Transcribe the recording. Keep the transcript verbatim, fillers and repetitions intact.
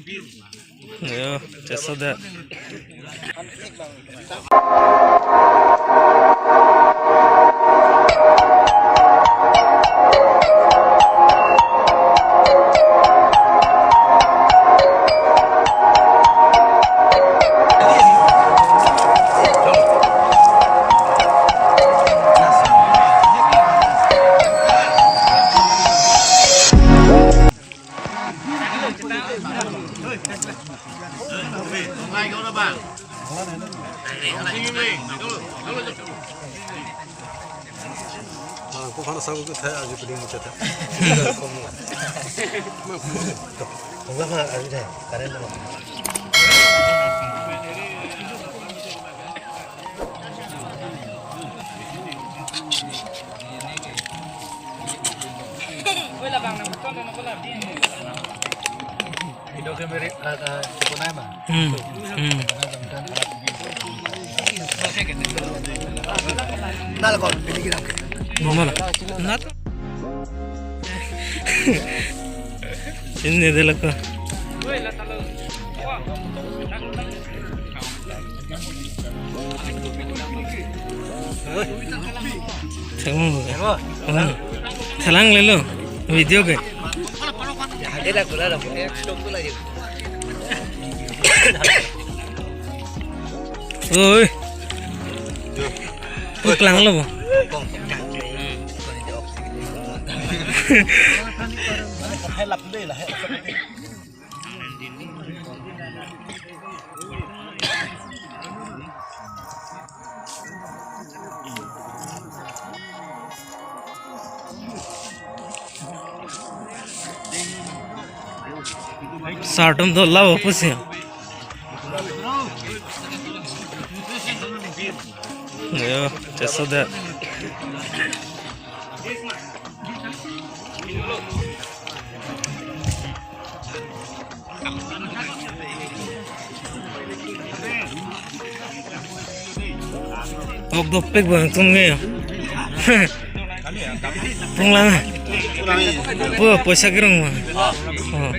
Yo, chesodet. Hmm. Hmm. Nat. Ini dia laku. Thalang lelo. Video ke. Oi. Oi, klang lo bo. Sir atum do labo pusi. Yo, chesodet. Ok, dopik bang tum ke. Pung lang. Pu, poisa kerong bang. Oh.